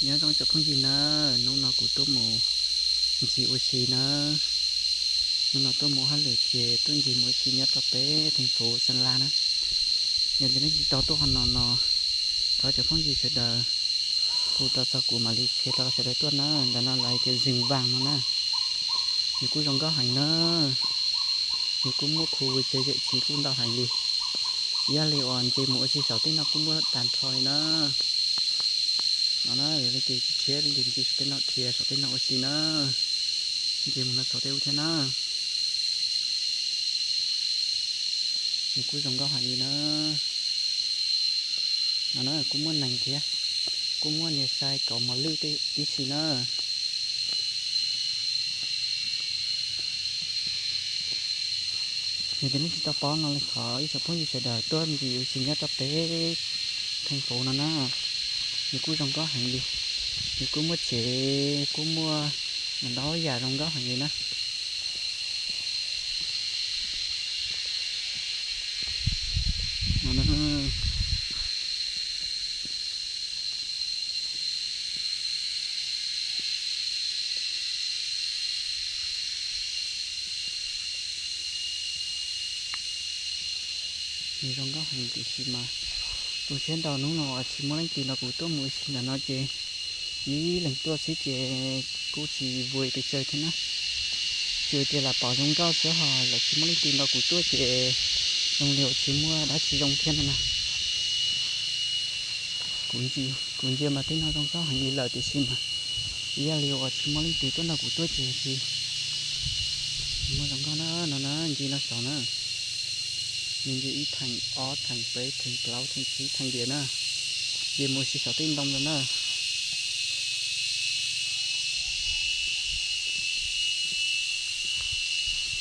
Nyob zoo tsoom phooj ywg na, hnub no kuv tuaj mus ncig ua si na. Hnub no tuaj mus hauj lwm ces tuaj ncig mus ua si nyob rau peb theej fuv Xeeb Las na. Yog tias nej tsis tau tuaj qhov no no, thov tsoom phooj ywg sawv daws hu rau txog kuv mam li qhia rau sawv daws tuaj na. Ntawm no lawv hais tias Zws Vaas no na. Nws kuj zoo nkauj heev na. Nws kuj muaj khu vui tshiab zem txhis kuj ntau heev li. Yog li uas ncig mus ua si saum tej no kuj muaj tag nrho li na. No na, yog leej twg tsis rhiab leej twg ncig saum tej no rhiab saum tej no ua si na. Ncig mus no saum tej ub thiab na. Nws kuj zoo nkauj heev li na. No na, kuj muaj neeg thiab, kuj muaj niag sai kauv mos lwj tib si na. Yog tias nej tsis tau paub no li thov ib tsoom phooj ywg sawv daws tuaj ncig ua si nyob rau peb theej fuv no na. Nws kuj zoo nkauj heev li. Nws kuj muaj tsev, kuj muaj ntau yam zoo nkauj heev li na. Nws zoo nkauj heev tiam sis mas tu siab ntau hnub no tsis muaj leej twg nrog kuv tuaj mus ua si ntawm no ces ib leeg tuaj xwb ces kuj tsis vuag pes tsawg thiab na. Tsuas tias lam pom zoo nkauj xwb ho lawv tsis muaj leej twg nrog kuv tuaj ces zoo li uas tsis muaj dab tsi zoo thiab no na. Kuv ntsia mas tej no zoo nkauj heev li lawm tiam sis mas yog li uas tsis muaj leej twg tuaj nrog kuv tuaj ces tsis muaj zoo nkauj na. No na, ncig no saud na, nws ncig ib theem ob theem peb theem plaub theem tsib theem diam na, ncig mus ua si saum tej ntoo ntawd na.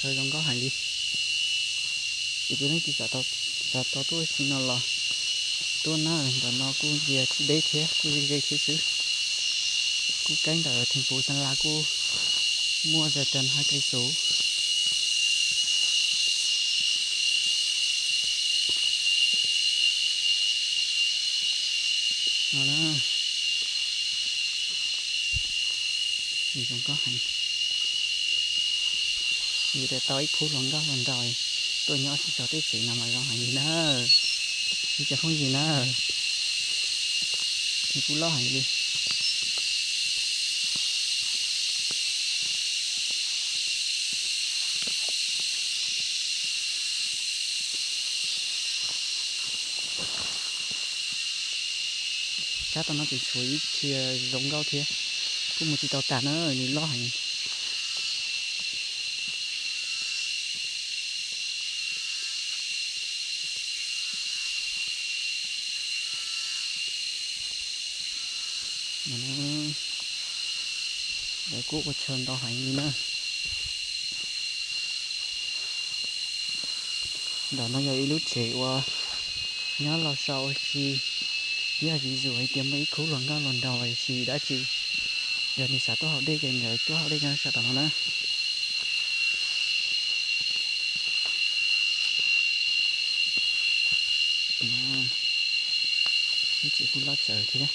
Zoo nkauj heev li. Yog tias leej twg xav tau tuaj ua si no los tuaj na, ntawm no kuj ntsia tsis deb thiab kuj ze ze thiab xwb. Kuj keeb ntawm theej fuv Xeeb Las kuj muaj zaj ran haj kais xus no na. Nws zoo nkauj heev. Yus tias tau ib khub hluas nkauj hluas nraug tuaj nyob ua si saum tej tsev no mas zoo heev li na. Ib cov phooj ywg na, nws kuj loj heev li. Sab tom no tseem tshuav ib txhia zoo nkauj thiab, kuj mus tsis tau tas na, nws loj heev. Lawv kuj ua chaw ntau heev li na. Ntawm no yog ib lub tsev uas nyob los so ua si, yog vim yus hais tias muaj ib khub hluas nkauj hluas nraug los sis dab tsi, yog nws xav tuaj haus dej ces nkawd tuaj haus dej nyob sab tom no na. Lub tsev kuj loj tsawv thiab.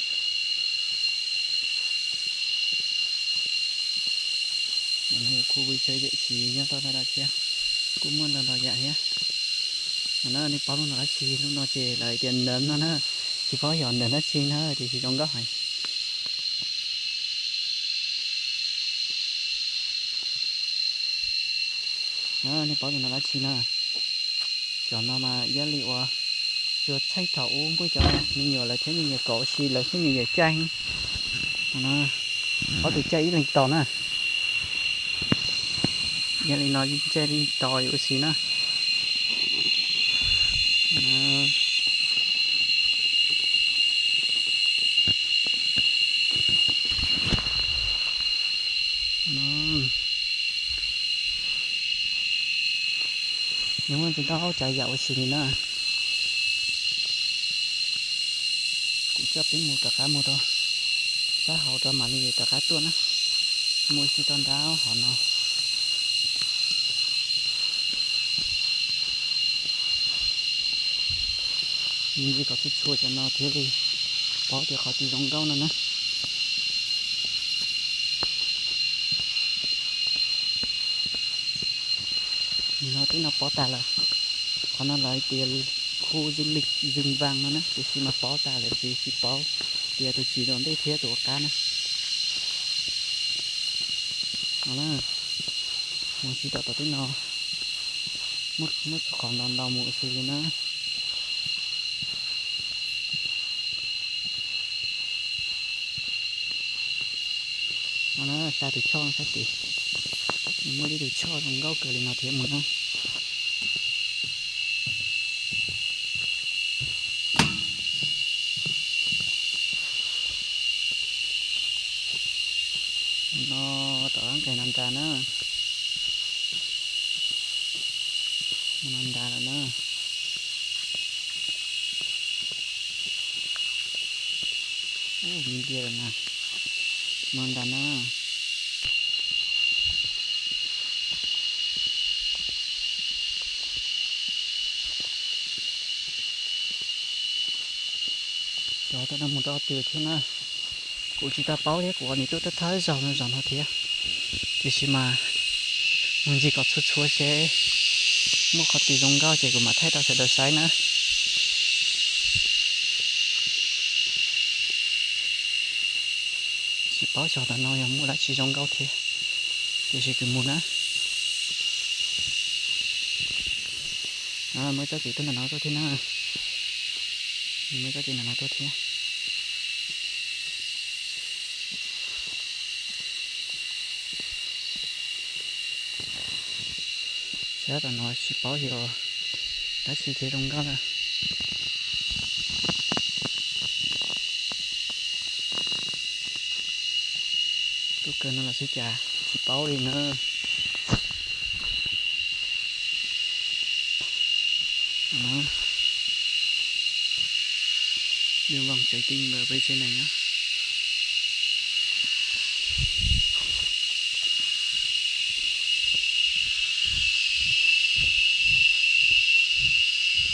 Yog khu vui tsawv zem tsis nyob tau dab dab thiab, kuj muaj ntau ntau yam thiab. No nej paub lub no dab tsi? Lub no ces lawv tias ntawm no na, tsis paub yog ntawm dab tsi na, tiam sis zoo nkauj heev. Nej paub tus no dab tsi na? Cov no mas yog li uas tsuas txheej thaum ub muaj cov me nyuam lawv thiab me nyuam kaus ua si lawv thiab me nyuam caij. Ob tug caij ib leeg tos na. Yog li no caij ib leeg tos ua si na. Nws muaj ntau tsav yam ua si li na. Kuv coj peb mus rov qab mus rau sab hauv rau mam li rov qab tuaj na. Mus ua si tau nrab hov no. Ncig kom txhua txhua cov no thiaj li paub tias qhov twg zoo nkauj no na. Nim no twb no pov tas lawm. Qhov no lawv tias khu du lịch rừng vàng no na, tiam sis mas pov tas lawm ces tsis paub tias tus tsis zoo ntej thiab tus ua qab na. No na, mus tsis tau tom twb no, muaj qhov ntau ntau mus xwb li na. No na, xa tus choj sab tid, muaj ib tug choj zoo nkauj kawg li no thiab mus na. No, tom qab nqes no nrad na, no nrad lawm na. Ub, me ntsia lawm na, no nrad na. Xyov tau no mus rau twg thiab na. Kuv tsis tau paub thiab, kuv nim tuaj thawb thawb zaug no zaum no thiab. Tiam sis mas mus ncig kom txhua txhua seb muaj qhov twg zoo nkauj ces kuv mam thaij rau sawv daws saib na. Tsis paub xyov tom no yog muaj dab tsi zoo nkauj thiab, tiam sis kuv mus na. Muaj txoj kev tuaj ntawm no tuaj thiab na. Muaj txoj kev ntawm no tuaj thiab. Sab tom no tsis paub yog dab tsi thiab zoo nkauj na. Tuaj kawg no los xwb cas tsis paub li na. Đường vòng Chảy Tinh và vê xê này nhá.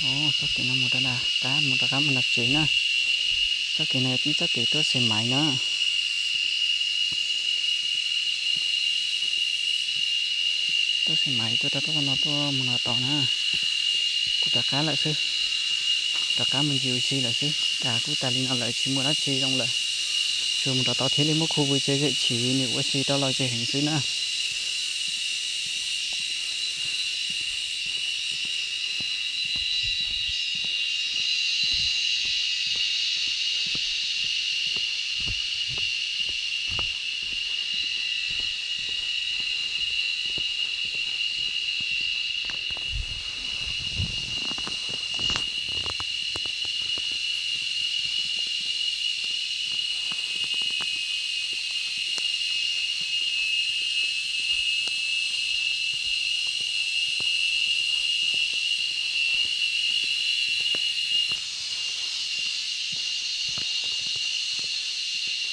Ov, txoj kev no mus rau nram qab, mus rau qab mus nram tsev na. Txoj kev no yog ib txoj kev tuaj xe máy na. Tuaj xe máy tuaj rau toj no tuaj mus no tod na. Kuv rov qab lawm xwb, rov qab mus ncig ua si lawm xwb, tas kuj tas li no lawm tsis muaj dab tsi zoo lawm. Tsuas mus rau tod thiaj li muaj khu vui tsawv zem chiv nws ua si rau lom zem heev xwb na.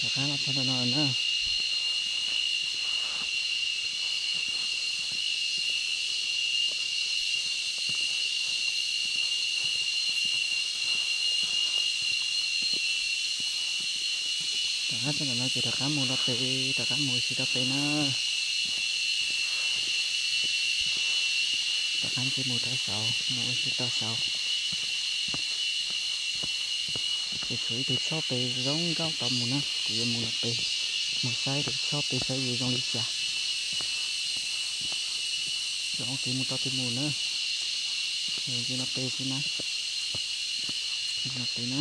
Rov qab los txog ntawm no lawm na. Rov qab txog ntawm no ces rov qab mus rau pem, rov qab mus ua si rau pem na. Rov qab ncig mus rau saud, mus ua si rau saud. Ces tshuav ib tug choj pem zoo nkauj tod mus na, kuv yuav mus no pem, mus saib tus choj pem saib yuav zoo li cas. Tsuas ua kev mus tau twg mus na. Ncig no pem xwb na. No pem na.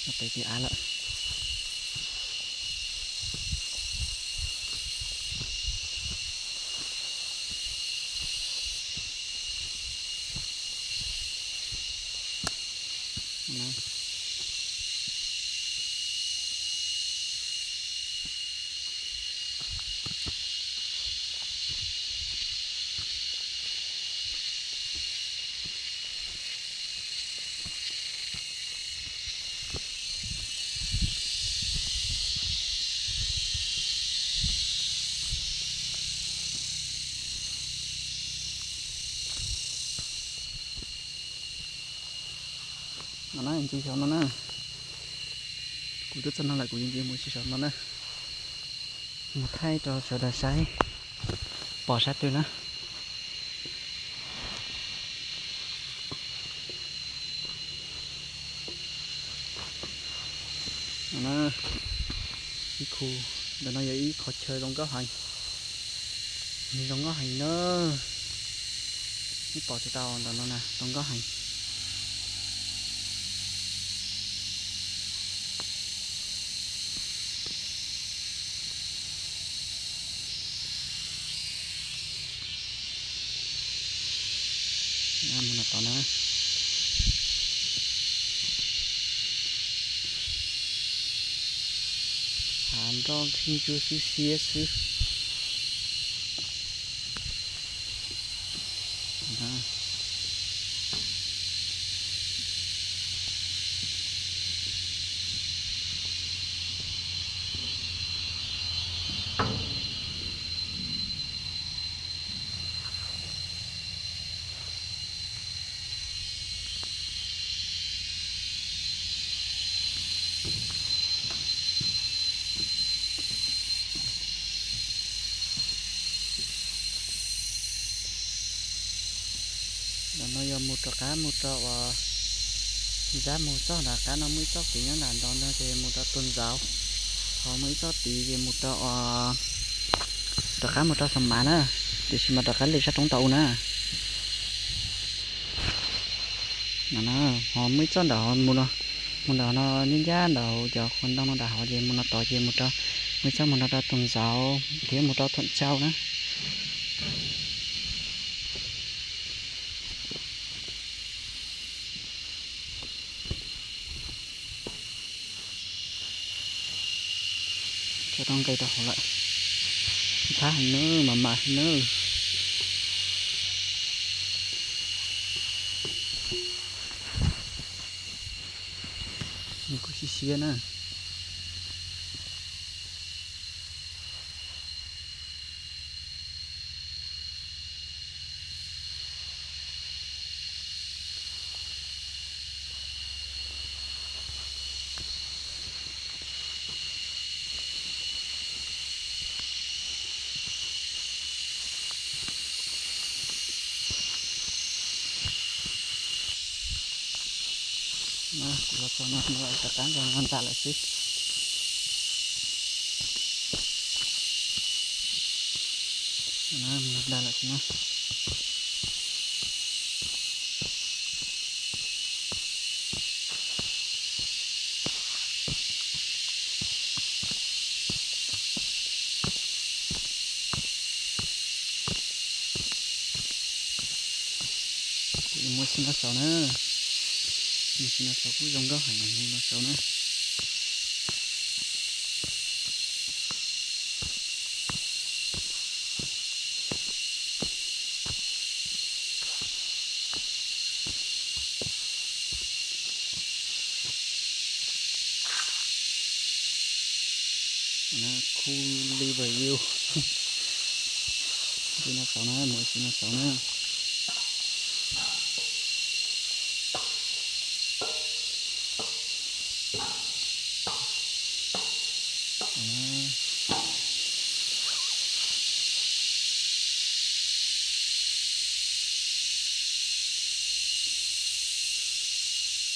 No pem tim av lawm. No na, ncig saum no na. Kuv twb txog no lawm, kuv yuav ncig mus ua si saum no na, mus thaij rau sawv daws saib. Pom sab twg na. Ib khu, ntawm no yog ib qhov chaw zoo nkauj heev, zoo nkauj heev na. Ib pom tsis tau ntawm no na, zoo nkauj heev. Mus no tod na. Hav nroj nkig ntsuab xwb siab xwb. Ntawm no yog mus rov qab mus rau uas, nrab mus txoj nram qab no muaj ib txoj kev nyob nram nrad no ces mus rau tus ntxauv, ho muaj ib txoj tid ces mus rau uas, rov qab mus rau Xos Mas na, tiam sis mas rov qab li sab roob tau u na. Ho muaj ib txoj nram ho mus no, mus nram no ncaj ncaj nram hauv cov qhuas ntoo no nram hauv ces mus no tod ces mus rau, muaj ib txoj mus no rau tus ntxauv thiab mus rau Thuam Tsau na. Tso tau nqe rau hauv lawm. Ntxhab heev na, mas mas heev na. Nws kuj siab siab na. Kuv los txog no rov qab nkaus no nram lawm xwb. Nram lawm xwb na. Kuv yuav mus xyuas no saud na. Mus xyuas no saud kuj zoo nkauj heev, mus no saud na. Khu Riverview. Xyuas no saud na, mus xyuas no saud na.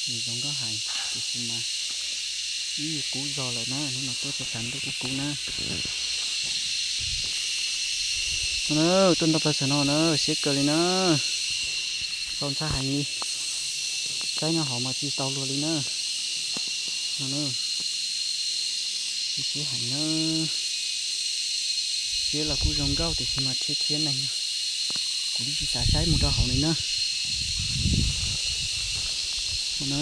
Nws zoo nkauj heev, tiam sis mas ib yam kub zog lawm na, hnub no tuaj txog tshav ntuj kub kub na. Tuaj nto plaws saum no na, siab kawg li na. Tau ntxhab heev li. Saib no hauv mas tsis tau luag li na. No na, siab heev na. Siab los kuj zoo nkauj tiam sis mas thiab thiab neeg, kuv twb tsis xav saib mus rau hauv li na. No na,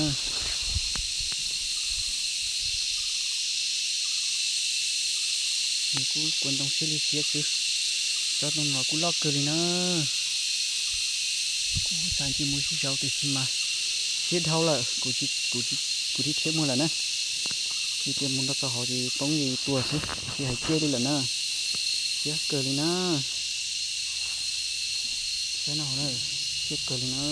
nws kuj kua ntoo siab li siab xwb. Tsob ntoo no kuj loj kawg li na. Kuv xav cia mus sib zauv tiam sis mas siab dhau lawm, kuv, kuv thiaj thiab muag lawm na. Yog tias mus nto txog hauv ces poob li tuag xwb, tsis hais ciaj li lawm na. Siab kawg li na. Saib no na, siab kawg li na.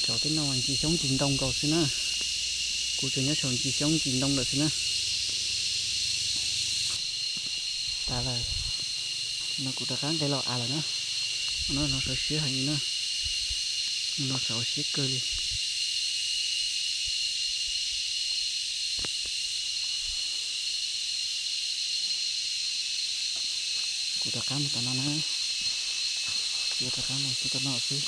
Saum tej no ncig xyoob ncig ntoo nkaus xwb na. Kuv tseem nyob saum ncig xyoob ncig ntoo lawm xwb na. No kuv rov qab nqes los av lawm na. No sawv siab heev li na. Mus no sawv ua siab kawg li. Kuv rov qab mus tom no na. Kuv rov qab mus xwb tom no xwb.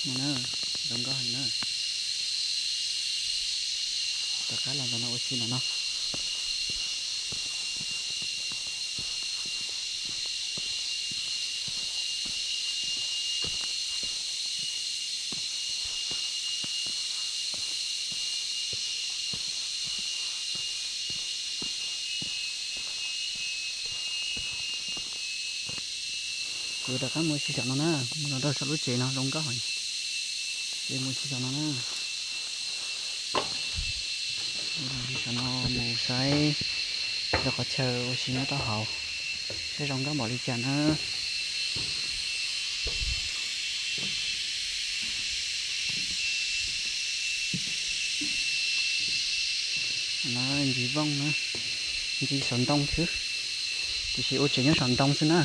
No na, zoo nkauj heev na. Rov qab los ntawm no ua si ntawm no. Kuv rov qab mus ua si saum no na, mus los rau saum lub tsev no zoo nkauj heev. Ces mus ua si saum no na. Mus ua si saum no mus saib rau qhov chaw ua si nyob rau hauv, saib zoo nkauj npaum li cas na. No ntsis vooj na, ntsis saum ntoo xwb, tiam sis ua tsev nyob saum ntoo xwb na.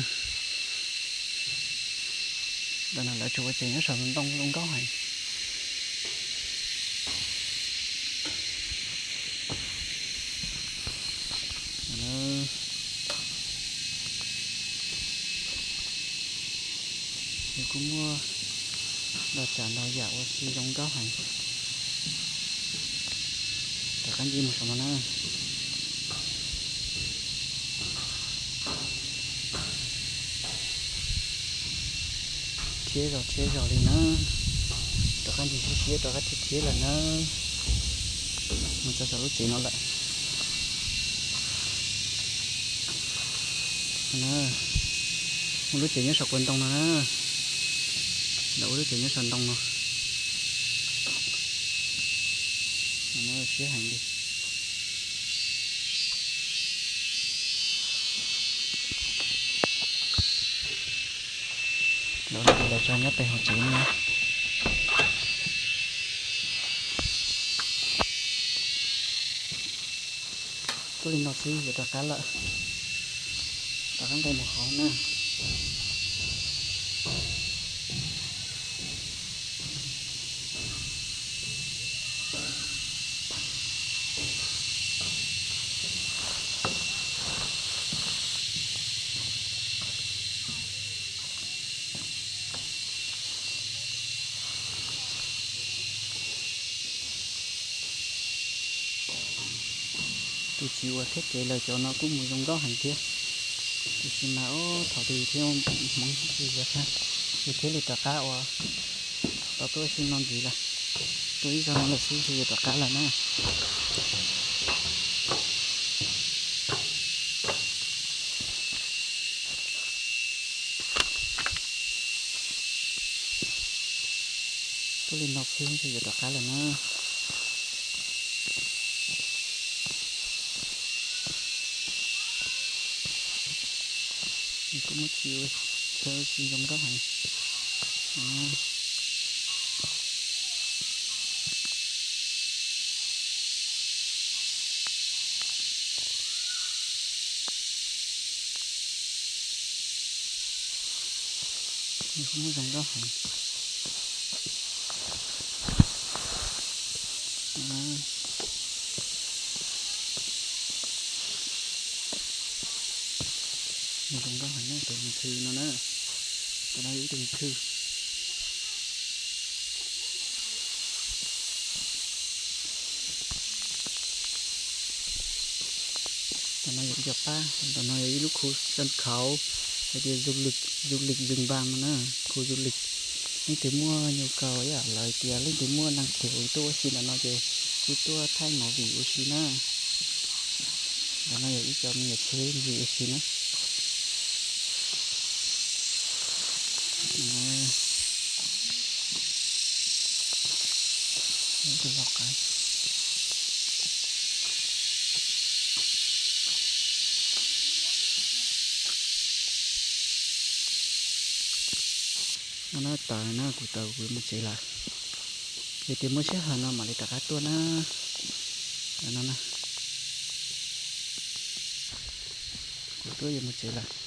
Ntawm no lawv tsuas ua tsev nyob saum ntoo zoo nkauj heev. Yus kuj muaj ntau tsav ntau yam ua si zoo nkauj heev. Rov qab ncig mus saum no na. Thiab zos thiab zos li na. Rov qab ncig siab siab rov qab thiab thiab lawm na. Mus txog saum lub tsev no lawm. Mus lub tsev nyob saum puag ntoo no na. Lawv ua lub tsev nyob saum ntoo no. Siab heev li. Lawv, lawv tso nyob pem hauv tsev no. Tuaj li no xwb yuav rov qab lawm. Rov qab nqes mus hauv na. Tus txiv uas thiab kev lawm cov no kuj mus zoo nkauj heev thiab. Tiam sis mas ob thaum twg thiab hmoov tsis yog thiab, yus thiaj li rov qab ua tau tuaj ua si no ntxiv lawm. Tuaj ib zaug no lawm xwb yus rov qab lawm na. Tuaj li no xwb ces yuav rov qab lawm na. Kuj muaj txiv ua chaw tsis zoo nkauj heev. Nws kuj muaj zoo nkauj heev. Nws zoo nkauj heev na, tus ntxhw no na. Tus no yog ib tug ntxhw. Tus no yog ib co pab, tus no yog ib lub khu sân khấu, hais tias du lịch, du lịch rừng vàng no na, khu du lịch. Leej twg muaj nhu cầu ib yam lawv tias leej twg muaj naj khiav tuaj ua si ntawm no ces kuj tuaj thaij movie ua si na. Ntawm no yog ib co me nyuam tsheb ntsis ua si na. Tus loj qaib. No na, taws na, kuv taws kuv yuav mus tsev lawm. Yog tias muaj sij hawm no mam li rov qab tuaj na. No na, kuv tuaj yuav mus tsev lawm.